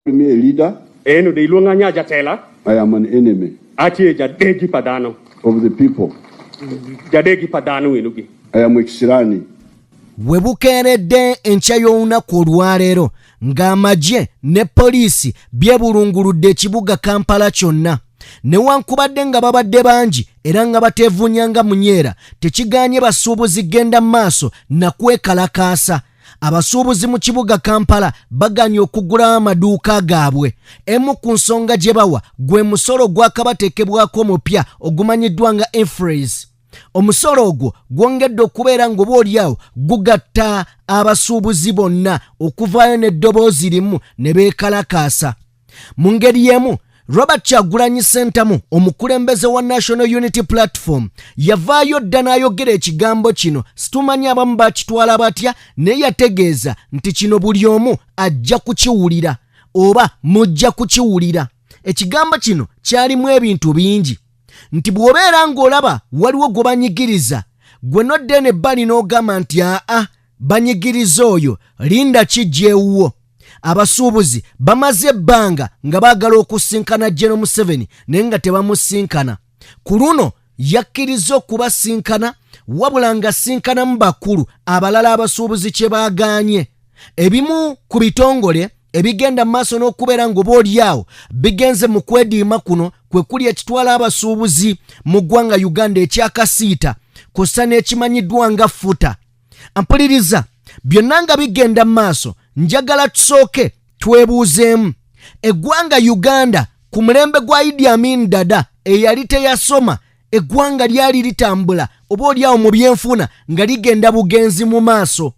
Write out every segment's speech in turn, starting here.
Me a leader, Eno de iluonga nya jatela, I am an enemy atie jadegi padano. Of the people. Jadegi padano inugi. I am ekisirani. We bukeeredde enkya y'olunaku olwaleero ng'amagye ne poliisi byebulunguludde ekibuga Kampala kyonna. Newankubadde nga babadde bangi era nga bateevuunya nga munyeera, tekigaanye basuubuzi genda mu maaso na kwekalakaasa. Abasuubuzi mu kibuga Kampala baganye okuggulawo amaduuka gaabwe. Emu ku nsonga gye bawa gwe musolo gwakabateekebwako omupya ogumanyiddwa nga EFRIS. Omusolo ogwo gwongedde okubeera ng'oba oliawo gugatta abasuubuzi bonna okuvaayo n'eddoboozi limu ne beekalakaasa. Mu ngeri y'emu, Robert Kyagulanyi Ssentamu, omukulembeze wa National Unity Platform, yavaayo dda n'ayogera ekigambo kino. Situmanyi abamu bakitwala batya, naye yategeeza nti kino buli omu ajja kukiwulira oba mujja kukiwulira. Ekigambo kino kyalimu ebintu bingi, nti bw'obeera ng'olaba waliwo gwe banyigiriza, gwe nodda eno ebbali n'ogamba nti aa, banyigiriza oyo, linda kijja ewuwo. Abasuubuzi bamaze ebbanga nga baagala okusinkana General Museveni, naye nga tebamusinkana. Ku luno yakkiriza okubasinkana, wabula nga sinkanamu bakulu abalala abasuubuzi kye baagaanye. Ebimu ku bitongole ebigenda mu maaso n'okubeera ng'oba oliawo bigenze mu kwediima kuno kwe kuli ekitwala abasuubuzi mu ggwanga Uganda ekyakasiita, kw'ossa n'ekimanyiddwa nga FUTA. Mpuliriza, byonna nga bigenda mu maaso, njagala tusooke twebuuzeemu: eggwanga Uganda ku mulembe gwa Idi Amin Dada, eyali teyasoma, eggwanga lyali litambula oba oliawo mu byenfuna nga ligenda bugenzi mu maaso,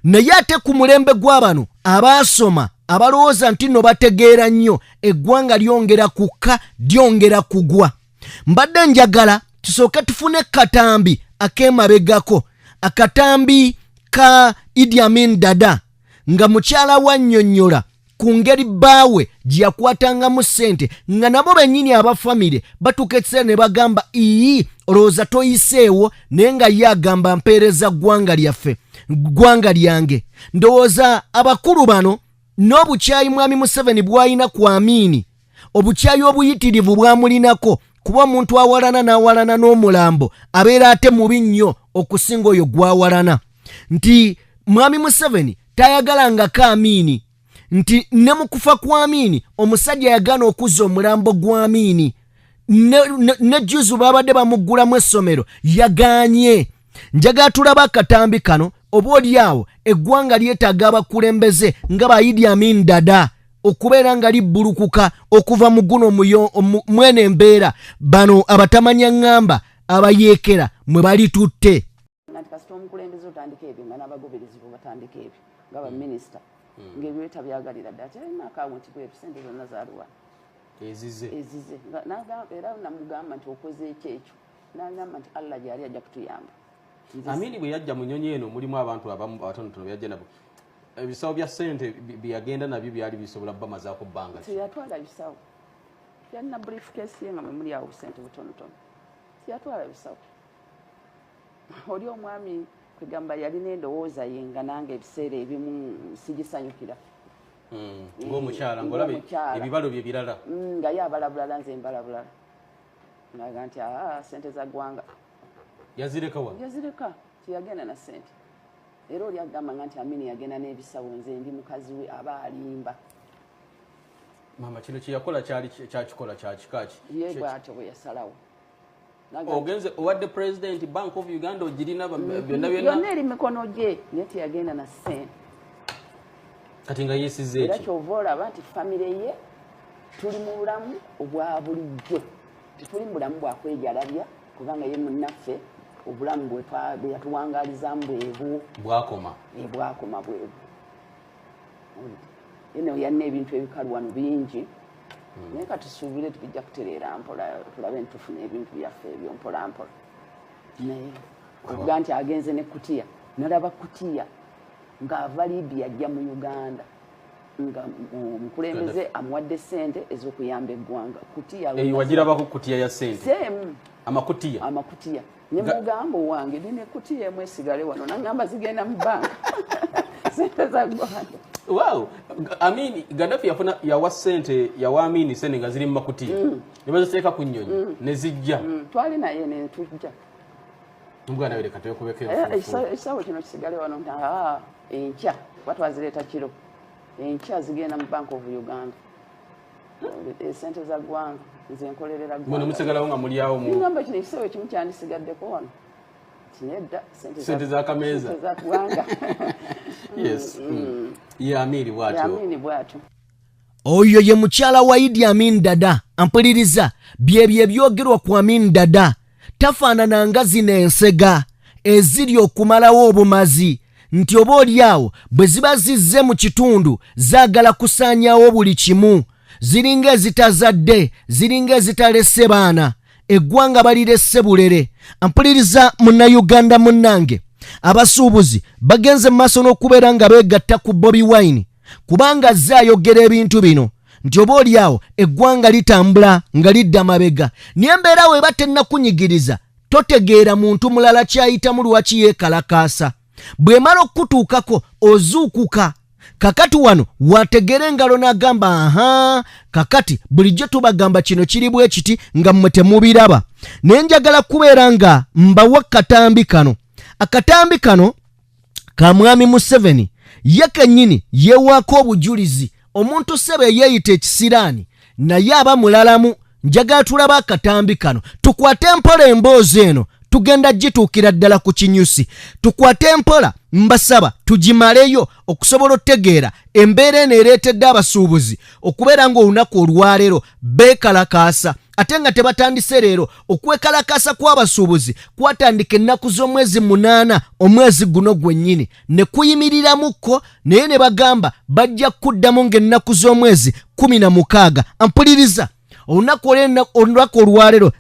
naye ate ku mulembe gw'abano abaasoma, abalowooza nti nno bategeera nnyo, eggwanga lyongera kukka, lyongera kugwa. Mbadde njagala tusooke tufune katambi ak'emabegako, akatambi ka Idi Amin Dada nga mukyala wa nnyonnyola ku ngeri bbaawe gye yakwatangamu ssente, nga nabo bennyini aba famire batuuka ekiseera ne bagamba, "Iyi, olowooza toyiseewo?" Naye nga ye agamba, "Mpeereza ggwanga lyaffe, ggwanga lyange." Ndowooza abakulu bano n'obukyayi mwami Museveni bw'alina ku Amiini, obukyayi obuyitirivu bwamulinako, kuba omuntu awalana n'awalana n'omulambo abeera ate mubi nnyo okusinga oyo gw'awalana, nti mwami Museveni tayagalangako Amiini, nti ne mu kufa kwa Amiini omusajja yagaana okuzza omulambo gwa Amiini, ne juzu babadde bamuggulamu essomero yagaanye. Njagala tulaba akatambi kano. Oba oli awo eggwanga lyetaaga abakulembeze nga ba Idi Amin Dada okubeera nga libbulukuka okuva mu guno mwene embeera bano abatamanya ŋŋamba abayeekera mwe balitutte. Nti kasita omukulembeze otandika ebyo nga n'abagoberezi bo batandika ebyo nga baminisita, ng'ebyo tabyagalira ddala, terina akawunti bweru, sente zonna zaaliwa? Ezize. Ezize. Era namugamba nti, "Okoze eki ekyo?" Nagamba nti, "Allah gyali, ajja kutuyamba." Amini bwe yajja mu nyonyi eno, mulimu abantu abamu abatonotono beyajja nabo. Ebisawo bya ssente bye yagenda nabyo byali bisobola bamazaako bbanga ki? Teyatwala bisawo. Yalina briefcase ye nga mwe muli awo busente butonotono. Teyatwala bisawo. Oli omwami kwegamba yalina endowooza ye nga nange ebiseera ebimu sigisanyukira. Ng'omukyala ng'olaba Ng'omukyala. ebibalo bye birala. Nga ye abala bulala, nze mbala bulala. Ngaga nti, "Aa, sente za ggwanga." Yazireka wa? Yazireka, teyagenda na sente. Era oli agamba nga nti Amini yagenda n'ebisawo, nze ndi mukazi we, aba alimba. Maama, kino kyeyakola kyali kyakikola kyakika ki? Ye bw'atyo bwe yasalawo. Naga nti- Ogenze owadde president Bank of Uganda, ogirina byonna Yonna byonna. eri mikono gye, naye teyagenda na sente. Kati nga yeesize Era eki? kyova olaba nti famire ye tuli mu bulamu obwa bulijjo, tetuli mu bulamu bwakwejalabya, kubanga ye munnaffe obulamu bwe yatuwangalizaamu bwebwo. Bwakoma. Eh, bwakoma bwebwo. Eno yanna ebintu ebikalu wano bingi, naye katusuubire tubijja kutereera mpola, tulabe nti tufuna ebintu byaffe ebyo mpola mpola. Naye okuga nti agenze ne kutiya, nalaba kutiya ng'ava Libya ajja mu Uganda nga omukulembeze amuwadde sente ez'okuyamba eggwanga, kutiya. Eyo wagirabako kutiya ya sente? Same. Amakutiya? Amakutiya. Ne mugamba, "Owange, nina ekutiya emu esigale wano." Nagamba, "Zigenda mu banka, sente za ggwanga." Wow. Amin Gaddafi yafuna yawa sente yawa Amin sente nga ziri mu makutiya ne baziteeka ku nnyonyi ne zijja. Twali naye ne tujja. Muganda we leka twekubeko Eh, enfuufu. Ekisawo kino kisigale wano nti aa enkya kuba twazireeta kiro, enkya zigenda mu Bank of Uganda, esente za ggwanga, nze nkolerera Mwe ne ggwanga. musigalawo nga muli awo mu Ngamba kino ekisawo ekimu kyandisigaddeko wano, tinedda. Sente za kameeza. Sente za ggwanga. Yes. Ye Amini bw'atyo. Amini bwatyo. Oyo ye mukyala wa Idi Amin Dada. Ampuliriza, byebyo ebyogerwa ku Amin Dada. Tafaanana nga zino ensega eziri okumalawo obumazi, nti oba oli awo bwe ziba zizze mu kitundu zaagala kusaanyawo buli kimu. Ziringa ezitazadde, ziringa ezitalese baana, eggwanga baliresse bulere. Ampuliriza Munnayuganda munnange, abasuubuzi bagenze mu maaso n'okubeera nga beegatta ku Bobi Wine, kubanga azze ayogera ebintu bino nti oba oli awo eggwanga litambula nga lidda mabega. Naye embeera weeba tennakunyigiriza, totegeera muntu mulala kyayitamu, lwaki yeekalakaasa. Bw'emala okukutuukako ozuukuka. Kakati wano wategera engalo n'agamba, aha, kakati bulijjo tubagamba kino kiri bwe kiti nga mmwe temubiraba. Naye njagala kubeera nga mbawa katambi kano. Akatambi kano ka mwami Museveni ye kennyini yeewaako obujulizi. Omuntu ssebe eyeeyita ekisiraani naye aba mulalamu. Njagala tulaba akatambi kano, tukwate empola emboozi eno, tugenda gituukira ddala ku kinyusi. Tukwate empola, mbasaba tugimaleyo okusobola okutegeera embeera eno ereetedde abasuubuzi okubeera ng'olunaku olwaleero beekalakaasa, ate nga tebatandise leero. Okwekalakaasa kw'abasuubuzi kwatandika ennaku z'omwezi 8 omwezi guno gwennyini, ne kuyimiriramukko, naye ne bagamba bajja kuddamu ng'ennaku z'omwezi 16. Ampuliriza, olunaku olwaleero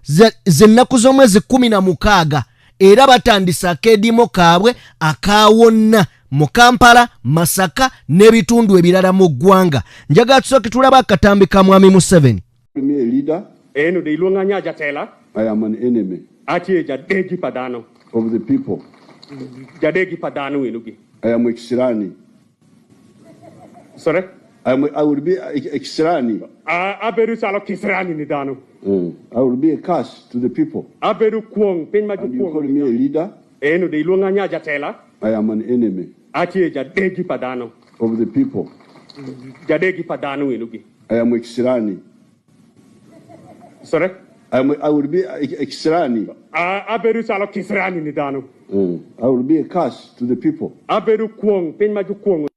z'ennaku z'omwezi 16, era batandise akeediimo kaabwe akaawonna mu Kampala, Masaka n'ebitundu ebirala mu ggwanga. Njagala tusooke tulaba akatambi ka mwami Museveni. Me a leader, Eno de iluonga nya jatela. I am an enemy Atie jadegi padano. of the people. Jadegi padano inugi. I am Ekisirani. Sorry? I will be Ekisirani. Aberu salo kisrani ni dano. I will be a curse to the people. Aberu kuong piny ma And you call jokuong. me a leader, Eno de iluonga nya jatela. I am an enemy Atie jadegi padano. of the people. Jadegi padano inugi. I am Ekisirani. Sorry? I will be Ekisirani. Aberu salo kisrani ni dano. I will be a curse to the people. Aberu kuong piny ma jokuong.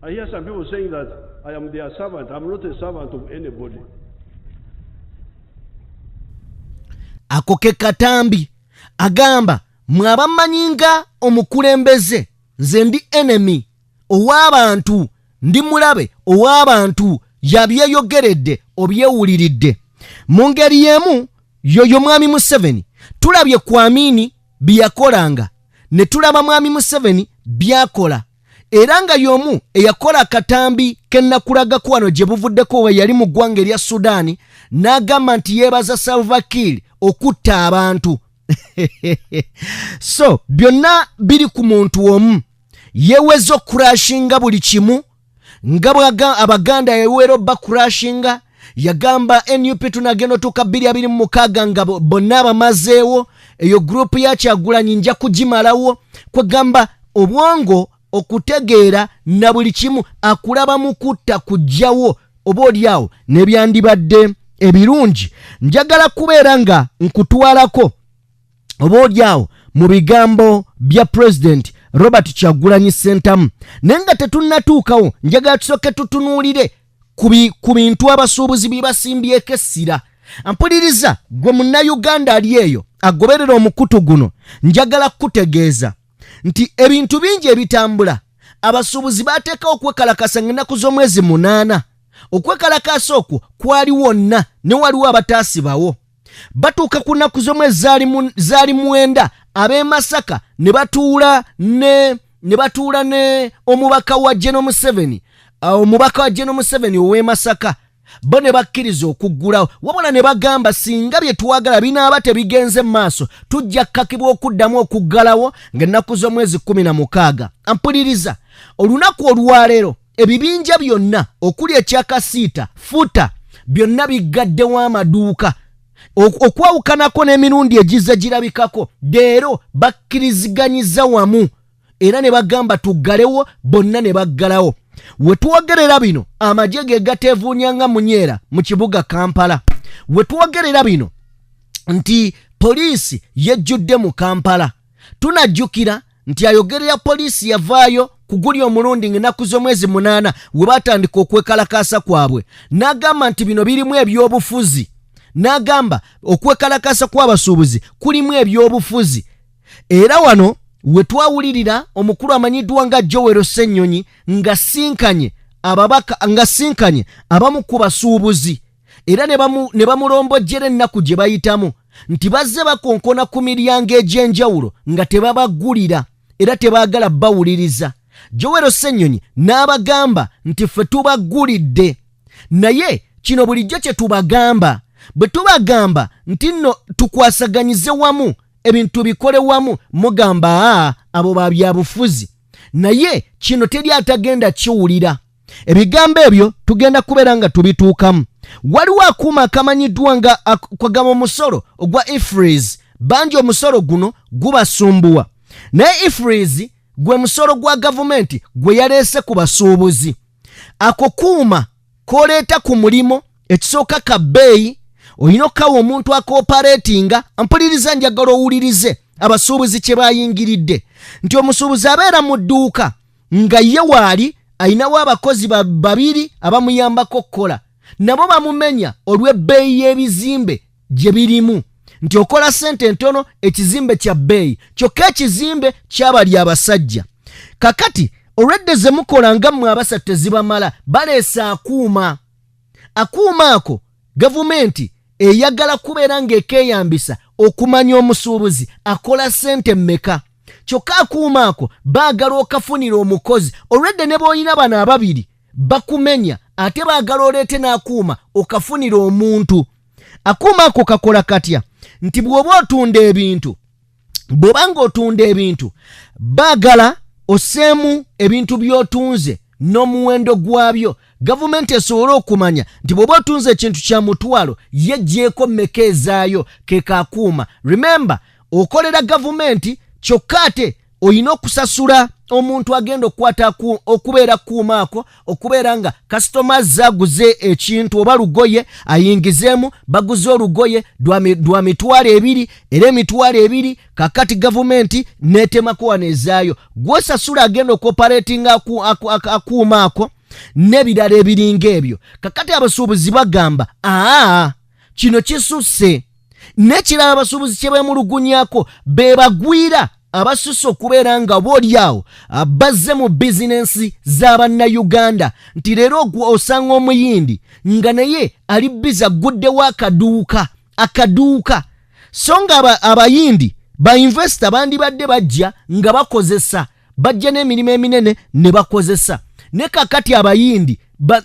I hear some people saying that I am their servant. I'm not a servant of anybody. Ako ke katambi. Agamba, mwe nga omukulembeze, nze ndi enemy ow'abantu, ndi mulabe ow'abantu. Yabyeyogeredde, obyewuliridde. Mu ngeri y'emu yoyo mwami Museveni tulabye ku Amini bye yakolanga, ne tulaba mwami Museveni by'akola, era nga y'omu eyakola akatambi ke nakulagako wano gye buvuddeko we yali mu ggwanga erya Sudaani, n'agamba nti yeebaza Salva Kiir okutta abantu. So byonna biri ku muntu omu, yeeweza okurashinga buli kimu nga bwaga Abaganda yawera bakurashinga. Yagamba NUP tunagenda otuuka 2026 nga bonna abamazeewo, eyo gurupu ya Kyagulanyi nja kugimalawo. Kwegamba obwongo okutegeera na buli kimu akulaba mu kutta, kujjawo oba oliawo n'ebyandibadde ebirungi. Njagala kubeera nga nkutwalako oba oliawo mu bigambo bya President Robert Kyagulanyi Ssentamu, naye nga tetunnatuukawo, njagala tusooke tutunuulire ku bintu abasuubuzi bye basimbyeko essira. Mpuliriza gwe Munnayuganda ali eyo agoberera omukutu guno, njagala kukutegeeza nti ebintu bingi ebitambula. Abasuubuzi bateekawo okwekalakasa ng'ennaku z'omwezi 8. Okwekalakasa okwo kwali wonna, ne waliwo abataasibawo. Batuuka ku nnaku z'omwezi zaali 9, ab'e Masaka ne batuula ne omubaka wa General Museveni, omubaka wa General Museveni ow'e Masaka. Bo ne bakkiriza okuggulawo, wabula ne bagamba singa bye twagala binaaba tebigenze mu maaso, tujja kkakibwa okuddamu okuggalawo ng'ennaku z'omwezi 16. Ampuliriza, olunaku olwaleero ebibinja byonna okuli ekya Kasiita, Futa, byonna biggaddewo amaduuka. Okwawukanako n'emirundi egizze girabikako, leero bakkiriziganyiza wamu era ne bagamba tuggalewo, bonna ne baggalawo. We twogerera bino, amagye ge gateevuunya nga munyeera mu kibuga Kampala. We twogerera bino nti poliisi yejjudde mu Kampala. Tunajjukira nti ayogerera poliisi yavaayo ku guli omulundi ng'ennaku z'omwezi 8 we batandika okwekalakaasa kwabwe, n'agamba nti bino birimu ebyobufuzi, n'agamba okwekalakaasa kw'abasuubuzi kulimu ebyobufuzi. Era wano we twawulirira omukulu amanyiddwa nga Joel Ssennyonyi nga sinkanye ababaka, nga sinkanye abamu ku basuubuzi, era ne bamulombojjera ennaku gye bayitamu nti bazze bakonkona ku miryango egy'enjawulo nga tebabaggulira era tebaagala bawuliriza. Joel Ssennyonyi n'abagamba nti ffe tubaggulidde, naye kino bulijjo kye tubagamba bwe tubagamba nti nno tukwasaganyize wamu ebintu bikole wamu, mugamba aa abo ba byabufuzi. Naye kino teri atagenda kiwulira. Ebigambo ebyo tugenda kubeera nga tubituukamu. Waliwo akuuma akamanyiddwa nga kwagamba omusolo ogwa EFRIS. Bangi omusolo guno gubasumbuwa, naye EFRIS gwe musolo gwa gavumenti gwe yaleese ku basuubuzi. Ako kuuma koleeta ku mulimo, ekisooka ka bbeeyi, olina okukawa omuntu akooperatinga. Mpuliriza, njagala owulirize abasuubuzi kye bayingiridde nti omusuubuzi abeera mu dduuka nga ye waali ayinawo abakozi babiri abamuyambako okukola, nabo bamumenya olw'ebbeeyi y'ebizimbe gye birimu, nti okola ssente ntono, ekizimbe kya bbeeyi, kyokka ekizimbe kyabali abasajja. Kakati olwedde ze mukola nga mmwe abasatu tezibamala, baleese akuuma. Akuuma ako gavumenti eyagala kubeera ng'ekeeyambisa okumanya omusuubuzi akola ssente mmeka, kyokka akuuma ako baagala okafunira omukozi. Olwedde ne bw'olina bano ababiri bakumenya, ate baagala oleete n'akuuma okafunira omuntu. Akuuma ako kakola katya? Nti bw'oba otunda ebintu, bw'oba ng'otunda ebintu, baagala osseemu ebintu by'otunze n'omuwendo gwabyo, gavumenti esobole okumanya nti bw'oba otunze ekintu kya 100,000, ye gyeko mmeka ezaayo. Ke kakuuma. Remember, okolera gavumenti, kyokka ate olina okusasula omuntu agenda okukwata okubeera kuuma ako, okubeera nga kasitoma zaguze ekintu oba lugoye ayingizeemu, baguze olugoye lwa 20,000, era 20,000 kakati gavumenti netemako wano ezaayo, gwosasula agenda okuoperatinga akuuma ako n'ebirala ebiringa ebyo. Kakati abasuubuzi bagamba aa kino kisusse. N'ekirala abasuubuzi kye beemulugunyako, be bagwira abasusse okubeera nga booli awo bazze mu bizinensi z'abannayuganda, nti leero osanga omuyindi nga naye ali biza agguddewo akaduuka akaduuka, so nga abayindi ba investor bandibadde bajja nga bakozesa, bajja n'emirimu eminene ne bakozesa. Ne kakati abayindi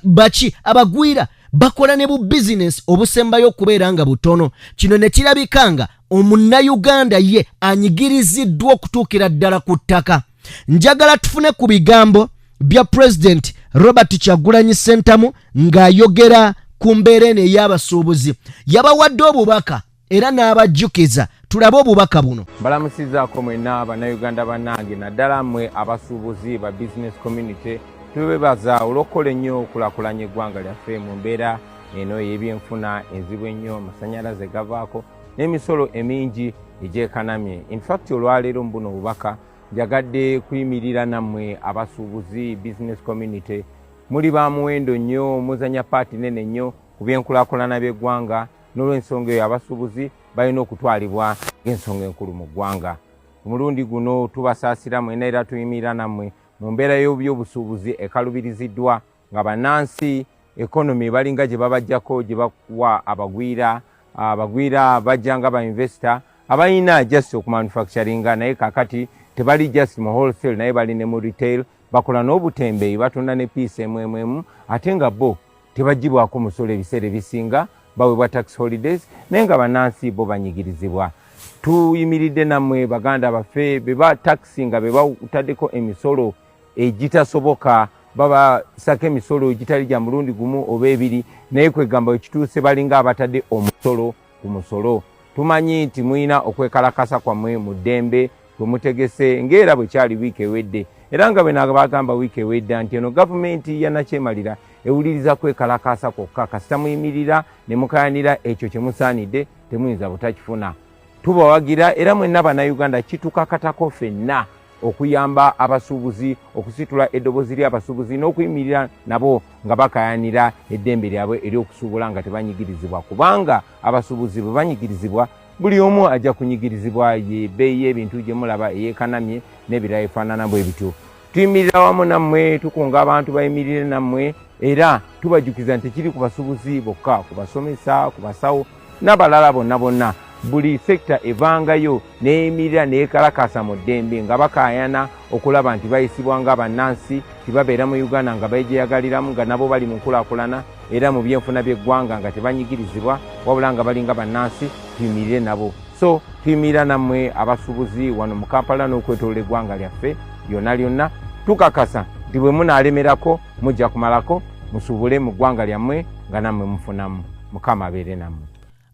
baki abagwira bakola ne bu bizinesi obusembayo okubeera nga butono. Kino ne kirabika nga omunnayuganda ye anyigiriziddwa okutuukira ddala ku ttaka. Njagala tufune ku bigambo bya Pulezidenti Robert Kyagulanyi Ssentamu ng'ayogera ku mbeera eno ey'abasuubuzi. Yabawadde obubaka era n'abajjukiza. Tulabe obubaka buno. Mbalamusizaako mwenna Bannayuganda bannange, naddala mmwe abasuubuzi ba business community. Tubebaza olw'okukola ennyo okulaakulanya eggwanga lyaffe mu mbeera eno ey'ebyenfuna enzibu ennyo, amasanyalaze gavaako n'emisolo emingi egyekanamye. Infact, olwaleero mu buno obubaka njagadde kuyimirira nammwe abasuubuzi, business community. Muli ba muwendo nnyo, muzanya part nene nnyo ku byenkulaakulana by'eggwanga. N'olwensonga eyo, abasuubuzi balina okutwalibwa ng'ensonga enkulu mu ggwanga. Omulundi guno tubasaasira mwena era tuyimirira nammwe mu mbeera y'ebyobusuubuzi ekalubiriziddwa nga bannansi economy balinga gye babajjako, gye bakuwa abagwira. Abagwira bajja nga ba investor abalina just okumanufacturinga, naye kakati tebali just mu wholesale, naye bali ne mu retail, bakola n'obutembeeyi, batunda ne piece emu emu emu, ate nga bo tebaggyibwako musolo, ebiseera ebisinga baweebwa tax holidays, naye nga bannansi bo banyigirizibwa. Tuyimiridde nammwe baganda baffe beba taxi nga bebataddeko emisolo egitasoboka, babasako emisolo egitali gya mulundi gumu oba ebiri, naye kwegamba wekituuse balinga abatadde omusolo ku musolo. Tumanyi nti mulina okwekalakasa kwammwe mu ddembe kwe mutegese, ng'era bwe kyali wiiki ewedde, era nga bwe nabagamba wiiki ewedde nti eno gavumenti ya nakyemalira ewuliriza kwekalakasa kwokka. Kasita muyimirira ne mukayanira ekyo kye musaanidde, temuyinza butakifuna. Tubawagira era mwenna Bannayuganda kitukakatako ffenna okuyamba abasuubuzi, okusitula eddoboozi ly'abasuubuzi n'okuyimirira nabo nga bakayanira eddembe lyabwe ery'okusuubula nga tebanyigirizibwa, kubanga abasuubuzi bwe banyigirizibwa buli omu ajja kunyigirizibwa. Yebbeeyi y'ebintu gye mulaba eyeekanamye n'ebirala ebifaanana bwe bityo. Tuyimirira wamu nammwe, tukunga abantu bayimirire nammwe, era tubajjukiza nti tekiri ku basuubuzi bokka, ku basomesa, ku basawo n'abalala bonna bonna. Buli sekita evangayo neeyimirira neekalakasa mu ddembe nga bakaayana okulaba nti bayisibwa nga bannansi, tibabeera mu Uganda nga beegyeyagaliramu, nga nabo bali mu nkulaakulana era mu byenfuna by'eggwanga nga tebanyigirizibwa, wabula nga balinga bannansi. Tuyimirire nabo. So tuyimirira nammwe abasuubuzi wano mu Kampala n'okwetoola eggwanga lyaffe lyonna lyonna. Tukakasa nti bwe munaalemerako mujja kumalako musuubule mu ggwanga lyammwe nga nammwe mufunamu. Mukama abeere nammwe.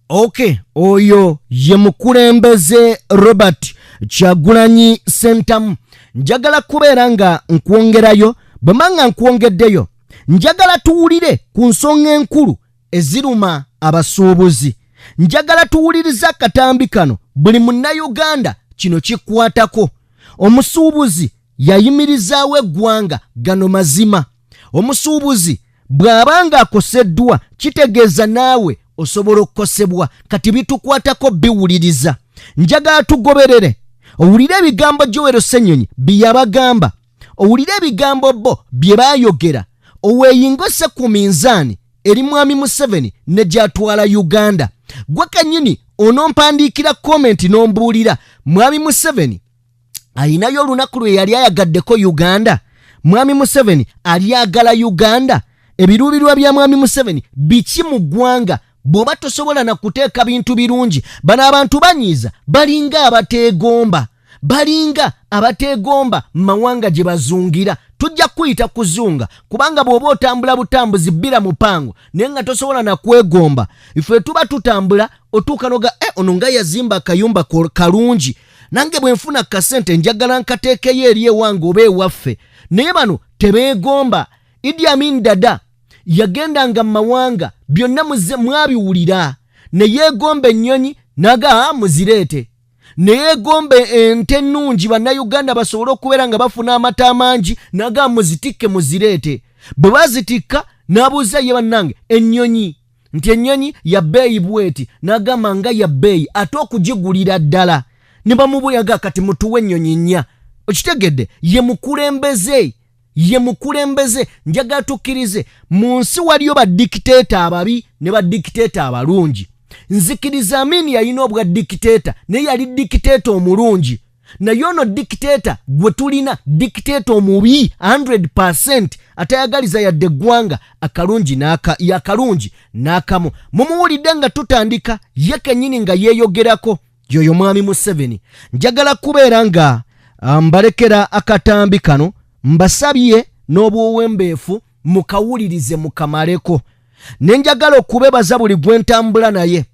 Ok, oyo ye mukulembeze Robert Kyagulanyi Sentamu. Njagala kubeera nga nkwongerayo, bwe mba nga nkwongeddeyo njagala tuwulire ku nsonga enkulu eziruma abasuubuzi. Njagala tuwulirize akatambi kano, buli Munnayuganda kino kikwatako. Omusuubuzi yayimirizaawo eggwanga, gano mazima. Omusuubuzi bw'aba ng'akoseddwa kitegeeza naawe osobola okukosebwa. Kati bitukwatako, biwuliriza. Njagala tugoberere, owulire ebigambo Joel Ssenyonyi bye yabagamba, owulire ebigambo bo bye baayogera, oweeyingose ku minzaani eri Mwami Museveni ne gy'atwala Uganda. Gwe kennyini onompandiikira comment n'ombuulira, Mwami Museveni ayinayo olunaku lwe yali ayagaddeko Uganda? Mwami Museveni alyagala Uganda? Ebiruubirirwa bya Mwami Museveni biki mu ggwanga bw'oba tosobola na kuteeka bintu birungi? Bano abantu banyiiza, balinga abateegomba, balinga abateegomba mawanga gye bazungira. Tujja kuyita kuzunga, kubanga bw'oba otambula butambuzi bbira mupango naye nga tosobola nakwegomba. Ife tuba tutambula otuuka noga ono nga yazimba akayumba kalungi, nange bwe nfuna kasente njagala nkateekeyo eri ewange oba ewaffe. Naye bano tebeegomba. Idi Amin Dada yagendanga mu mawanga byonna mwabiwulira, ne yeegomba ennyonyi naga muzireete, ne yeegomba ente ennungi Bannayuganda basobole okubeera nga bafuna amata amangi, naga muzitikke muzireete. Bwe bazitikka n'abuuza ye bannange ennyonyi nti ennyonyi ya bbeeyi bweti, n'agamba nga ya bbeeyi ate okugigulira ddala. Ne bamubuyaga kati mutuwe ennyonyi nnya. Okitegedde? Ye mukulembeze, ye mukulembeze. Njagala tukkirize mu nsi waliyo badikiteeta ababi ne badikiteeta abalungi. Nzikiriza Amini yalina obwa dikiteeta, naye yali dikiteeta omulungi. Naye ono dikiteeta gwe tulina dikiteeta omubi 100%, atayagaliza yadde eggwanga akalungi akalungi n'akamu. Mumuwulidde nga tutandika, ye kennyini nga yeeyogerako, yoyo Mwami Museveni. Njagala kubeera nga mbalekera akatambi kano, mbasabye n'obuwembeefu mukawulirize mukamaleko. Ne njagala okubebaza buli gwe ntambula naye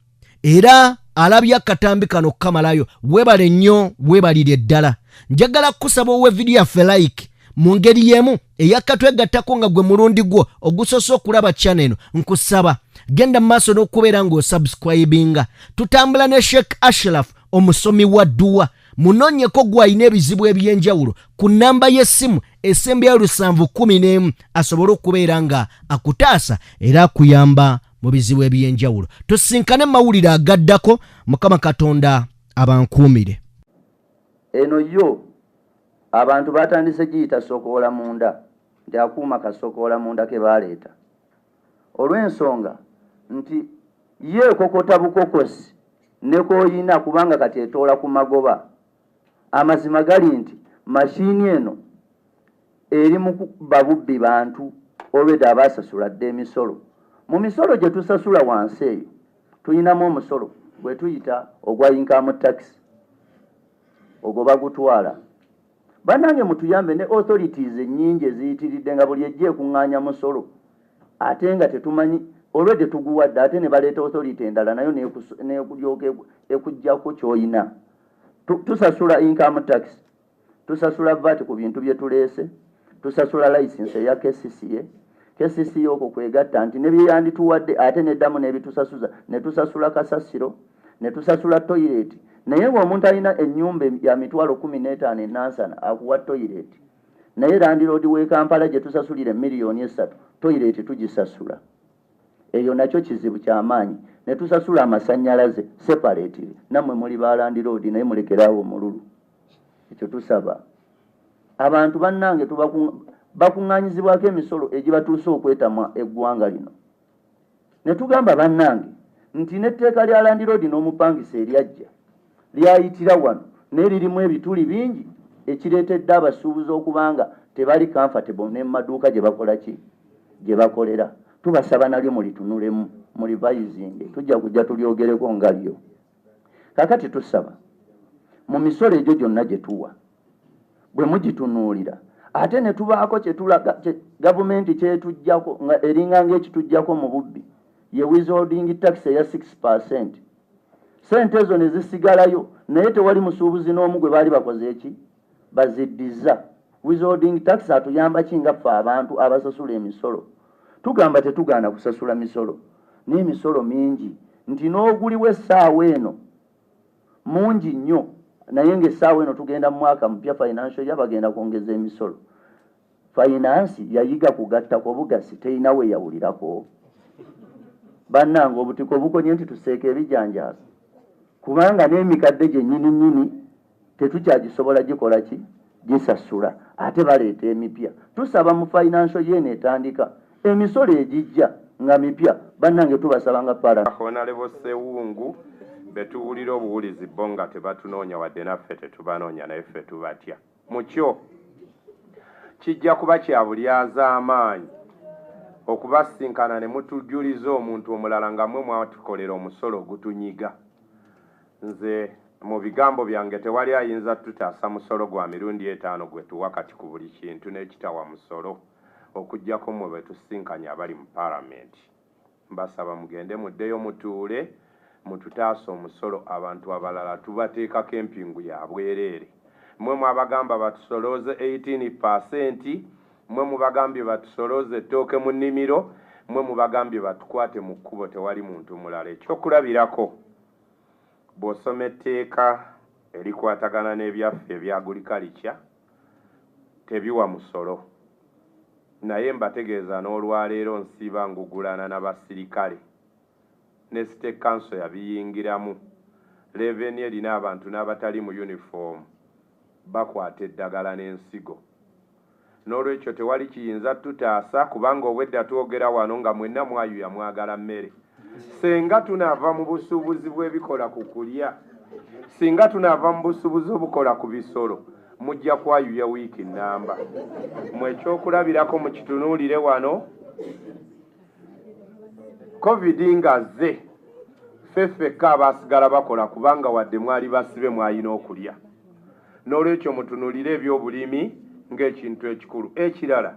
era alabye akatambi kano kukamalayo. Weebale nnyo, weebalire ddala. Njagala kukusaba owe vidiyo yaffe like. Mu ngeri y'emu eyakatwegattako nga gwe mulundi gwo ogusoose okulaba channel eno, nkusaba genda mu maaso n'okubeera ng'osubscribinga. Tutambula ne Sheikh Ashraf, omusomi wa dduwa. Munoonyeko gw'alina ebizibu eby'enjawulo ku nnamba y'essimu esembyayo 711, asobole okubeera nga akutaasa era akuyamba mu bizibu eby'enjawulo. Tusinkane mu mawulire agaddako. Mukama Katonda abankuumire. Eno yo abantu batandise giyita sokoola munda, nti akuuma kasokoola munda ke baleeta, olw'ensonga nti ye ekokota bukokosi ne kooyina, kubanga kati etoola ku magoba. Amazima gali nti mashini eno eri mu kubba bubbi bantu. Olwedde abaasasula dda emisolo. Mu misolo gye tusasula wansi eyo tulinamu omusolo gwe tuyita ogwa income tax, ogwo bagutwala. Bannange mutuyambe ne authorities ennyingi eziyitiridde nga buli ejja ekuŋŋaanya musolo ate nga tetumanyi olwedde tuguwadde, ate ne baleeta authority endala nayo nekulyoka ekuggyako ky'oyina. Tusasula income tax, tusasula VAT ku bintu bye tuleese, tusasula license eya KCCA. KCCA okwo kwegatta nti ne byeyandituwadde ate neddamu n'ebitusasuza, ne tusasula kasasiro, ne tusasula toilet. Naye ng'omuntu alina ennyumba ya 15000 e Nansana akuwa toilet, naye landlord w'e Kampala gye tusasulira 3 million toilet tugisasula. Eyo nakyo kizibu kyamaanyi. Ne tusasula amasannyalaze separately. Nammwe muli ba landlord, naye mulekeraawo omululu. Ekyo tusaba abantu bannange bakuŋŋaanyizibwako emisolo egibatuuse okwetamwa eggwanga lino. Ne tugamba bannange nti n'etteeka lya landlord n'omupangisa eryajja lyayitira wano, naye lirimu ebituli bingi ekireetedde abasuubuzi okubanga tebali comfortable ne mu maduuka gye bakola ki gye bakolera. Tubasaba nalyo mulitunulemu, mulivayizinge, tujja kujja tulyogereko nga lyo. Kakati tusaba mu misolo egyo gyonna gye tuwa bwe mugitunuulira, ate ne tubaako kyetulaga gavumenti kyetujjako nga eringa ng'ekitujjako mu bubbi, ye withholding tax eya 6%. Sente ezo ne zisigalayo, naye tewali musuubuzi n'omu gwe baali bakoze eki baziddiza. Withholding tax atuyamba ki nga ffe abantu abasasula emisolo? Tugamba tetugaana kusasula misolo, n'emisolo mingi nti n'oguliwo essaawa eno mungi nnyo, naye ng'essaawa eno tugenda mu mwaka mupya, financial year, bagenda kwongeza emisolo. Finance yayiga kugattako bugasi, terina we yawulirako. Bannange, obutiko bukonye nti tuseeka ebijanjaalo, kubanga n'emikadde gyennyini nnyini tetukyagisobola gikola ki gisasula, ate baleeta emipya. Tusaba mu financial year eno etandika emisolo egijja nga mipya. Bannange, tubasaba nga pala Honorable Sewungu, betuwulira obuwulizi bo nga tebatunoonya wadde naffe tetubanoonya, naye ffe tubatya. Mukyo kijja kuba kya bulyazaamaanyi okubasinkana ne mutujuliza omuntu omulala nga mmwe mwatukolera omusolo ogutunyiga. Nze mu bigambo byange, tewali ayinza tutaasa musolo gwa mirundi 5 gwe tuwa kati ku buli kintu n'ekitawa musolo, okuggyako mmwe bwe tusinkanye abali mu paalamenti. Mbasaba mugende muddeyo mutuule mututaasa omusolo. Abantu abalala tubateekako empingu ya bwereere. Mmwe mwabagamba batusolooze 18%, mmwe mubagambye batusolooze ettooke mu nnimiro, mmwe mubagambye batukwate mu kkubo, tewali muntu mulala. Ekyokulabirako, bw'osoma etteeka erikwatagana n'ebyaffe ebya agriculture, tebiwa musolo, naye mbategeeza n'olwaleero nsiiba ngugulana n'abasirikale ne State Council yabiyingiramu. Revenue erina abantu n'abatali mu uniform bakwata eddagala n'ensigo. N'olwekyo tewali kiyinza tutaasa, kubanga obwedda twogera wano nga mwenna mwayuya mwagala mmere. Senga tunaava mu busuubuzi bw'ebikola ku kulya, singa tunaava mu busuubuzi obukola ku bisolo, mujja kwayuya wiiki nnamba. Mwe ekyokulabirako mukitunuulire wano, COVID ng'azze, ffe ffekka abaasigala bakola, kubanga wadde mwali basibe mwalina okulya. N'olwekyo mutunuulire ebyobulimi ng'ekintu ekikulu. Ekirala,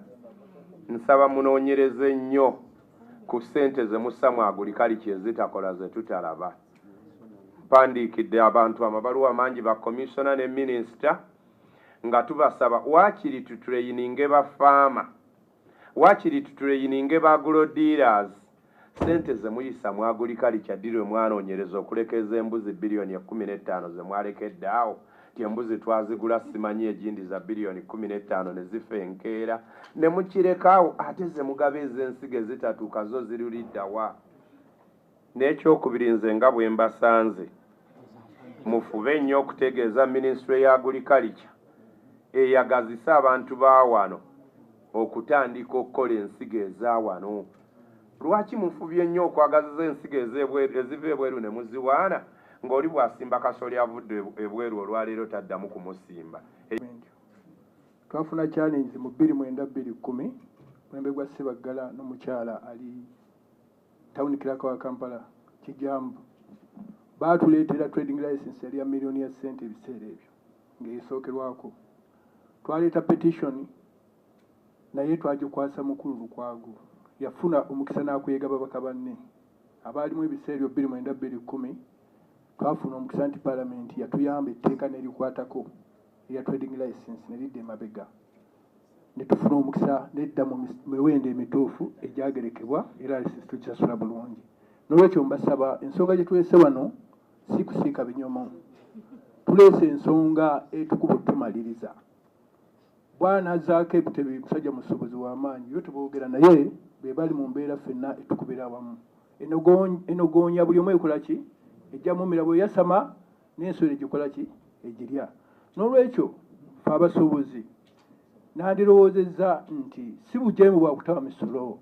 nsaba munoonyereze nnyo ku ssente ze mussa mu agriculture ezitakola ze tutalaba. Mpandiikidde abantu amabaluwa mangi, bakomisona ne minisita, nga tubasaba waakiri tutureyininge bafaama, waakiri tutureyininge ba agro dealers. Ssente ze muyisa mu agriculture, ddi lwe mwanoonyereza okulekeza embuzi biliyoni 15 ze mwalekedde awo ti embuzi twazigula simanyi egindi za biliyoni 15 ne zifa enkeera ne mukirekaawo, ate ze mugaba ez'ensigo ezitatuuka zo ziruliddawa? N'ekyokubiri, nze nga bwe mbasanze, mufube nnyo okutegeeza minisitule ya agriculture eyagazise abantu ba wano okutandika okukola ensigo eza wano. Lwaki mufubye nnyo okwagaziza ensigo eziva ebweru ne muziwaana, ng'oli bw'asimba kasoli avudde ebweru olwaleero taddamu kumusimba? Twafuna challenges mu 2009 2010, mulembe gwa Sebaggala n'omukyala ali Town clerk wa Kampala Kijambu, baatuleetera trading license yali ya miliyoni ya ssente ebiseera ebyo ng'esookerwako. Twaleeta petition naye twagikwasa mukulu Lukwago, yafuna omukisa n'akuyega babaka banne abaalimu ebiseera ebyo 29 210. Twafuna omukisa nti palamenti yatuyamba etteeka n'erikwatako erya trading license ne lidda emabega, ne tufuna omukisa nedda mu miwendo emituufu egyagerekebwa, era license tukisasula bulungi. N'olwekyo mbasaba, ensonga gye tuleese wano si kusiika binyomo, tuleese ensonga etukuba otumaliriza. Bwana Zaake Butebi musajja musuubuzi w'amaanyi, yo teboogera naye be bali mu mbeera ffenna etukubira awamu. Enogoonya buli omu ekola ki? Ejja mumira bwe yasama n'ensolo egikola ki? Egirya. N'olwekyo ffe abasuubuzi nandirowoozezza nti si bujeemu bwa kutawa misolo,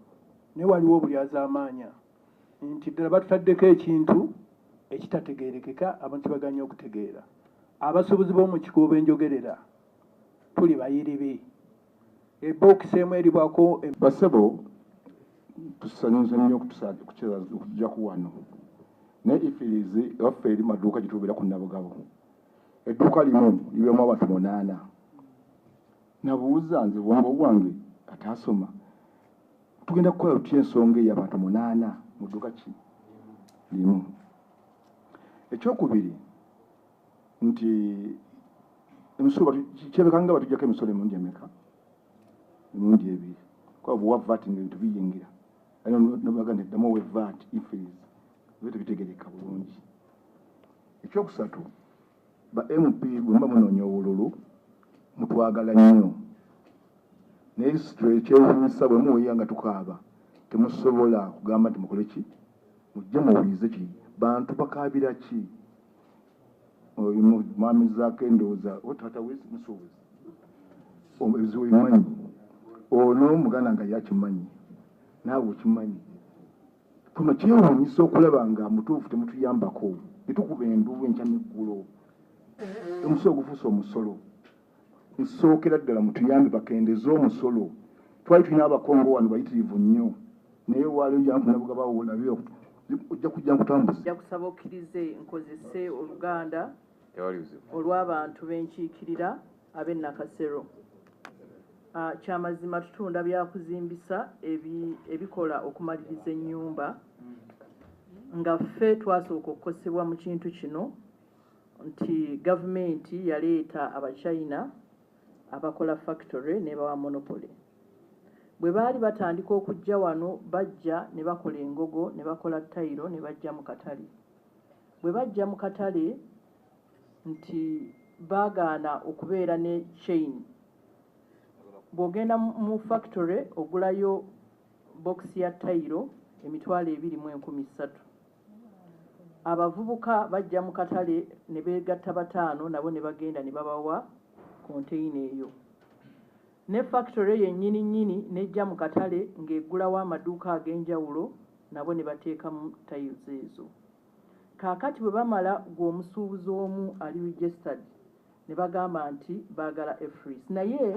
naye waliwo obulyazaamaanya nti ddala batutaddeko ekintu ekitategeerekeka, abantu kibaganya okutegeera. Abasuubuzi b'omu Kikuubo benjogerera tuli bayiribi, ebokisi emu eribwako. Basebo, tusanyusa nnyo okujjaku wano, naye ifirizi waffe eri maduuka gyetubeera ku Nabugabo, edduuka limu libeemu abantu 8. Nabuuza nze bwongo bwange ataasoma, tugenda kukola tutya ensonga eyo abantu 8 mu dduuka ki limu? Ekyokubiri nti emisolo kyebekanga batujjako emisolo emirundi emeka? Emirundi ebiri, kuba bwewa VAT nga ebintu biyingira, nobaga nti ddamu owe VAT ifirizi biba tebitegereka bulungi. Ekyokusatu, ba MP bwe muba munoonya obululu mutwagala nnyo, naye ekyewuunyisa bwe muwulira nga tukaaba temusobola kugamba nti mukole ki, mujje muwulirize ki bantu bakaabira ki. Oyo mwami Zaake ndowooza o taata we musuubuzi, ebizibu bimanyi, ono muganda nga yakimanyi, naawe okimanyi. Kuno kyewuunyisa okulaba nga mutuufu temutuyambako, tetukuba enduulu enkya n'eggulo, omusolo gufuuse omusolo. Nsookera ddala mutuyambe bakendeze omusolo. Twali tulina abakongo wano bayitirivu nnyo, naye waaliwo jankunabugabawo nabyo ojja kujja nkutambuza. Nja kusaba okkirize nkozese Oluganda olw'abantu benkiikirira ab'e Nakasero. Kyamazima tutunda byakuzimbisa ebikola okumaliriza ennyumba, nga ffe twasooka okukosebwa mu kintu kino nti gavumenti yaleeta Abachina abakola factory n'ebawa monopoly. Bwe baali batandika okujja wano, bajja ne bakola engogo ne bakola tayiro ne bajja mu katale. Bwe bajja mu katale nti baagaana okubeera ne chain. Bw'ogenda mu factory ogulayo bokisi ya tayiro 23,300. Abavubuka bajja mu katale ne beegatta bataano, nabo ne bagenda ne babawa konteyina eyo. Ne factory yennyini nnyini n'ejja mu katale ng'eggulawo amaduuka ag'enjawulo, nabo ne bateekamu tiles ezo. Kaakati bwe bamala, gwe omusuubuzi omu ali registered ne bagamba nti baagala EFRIS, naye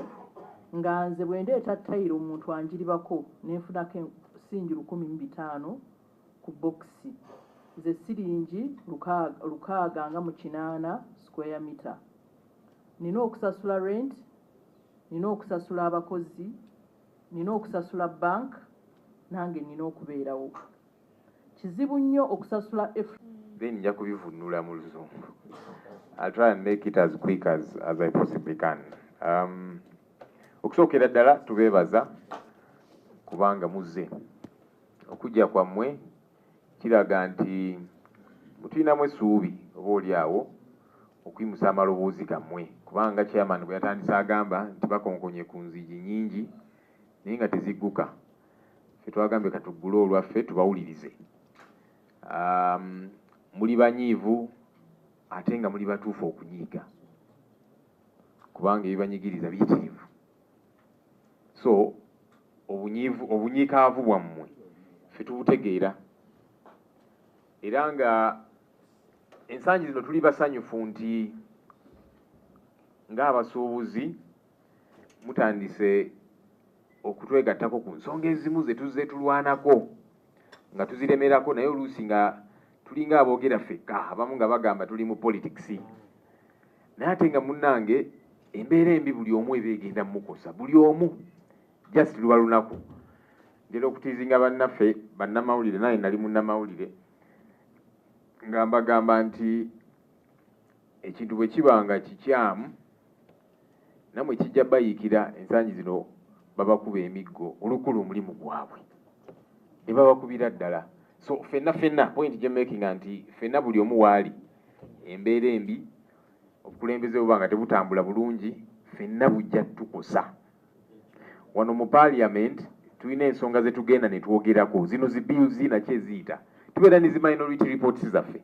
nga nze bwe ndeeta tayiro omuntu anjiribako ne nfunako siringi 1,005 ku bokisi, ze siringi 608 square meter. Nina okusasula rent, nina okusasula abakozi, nina okusasula bank, nange nina okubeerawo. Kizibu nnyo okusasula Then nja kubivunula mu Luzungu. I'll try and make it as quick as I possibly can. Okusookera ddala tubeebaza kubanga muzze. Okujja kwammwe kiraga nti mutulinamu essuubi oba oli awo okuyimusa amaloboozi gammwe, kubanga chairman bwe yatandise agamba nti bakonkonye ku nzigi nnyingi naye nga tezigguka. Ffe twagambye katuggule olwaffe tubawulirize. Muli banyiivu ate nga muli batuufu okunyiiga, kubanga ebibanyigiriza biyitirivu. So obunyiivu, obunyiikaavu bwammwe ffe tubutegeera, era nga ensangi zino tuli basanyufu nti ng'abasuubuzi mutandise okutwegattako ku nsonga ezimu ze tuzze tulwanako. Nga tuziremerako, naye oluusi nga tulinga aboogera ffekka, abamu nga bagamba tuli mu politics, naye ate nga munnange embeera embi buli omu eba egenda mukosa buli omu, just luba lunaku. Ntera okutiizinga bannaffe bannamawulire, naye nali munnamawulire, nga mbagamba nti ekintu bwe kiba nga kikyamu nammwe kijja bayiikira. Ensangi zino babakuba emiggo olukula omulimu gwabwe ne babakubira ddala. So ffenna ffenna, point gye makinga nti ffenna buli omu waali embeera embi, obukulembeze buba nga tebutambula bulungi, ffenna bujja tukosa. Wano mu parliament tulina ensonga ze tugenda ne twogerako, zino zi bills nakyo eziyita, tubeera ne zi minority reports zaffe,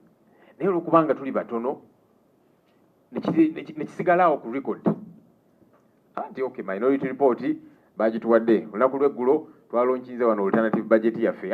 naye olwokubanga tuli batono ne kisigala awo ku record nti okay, minority report bagituwadde. Olunaku lweggulo twalonkinze wano alternative budget yaffe.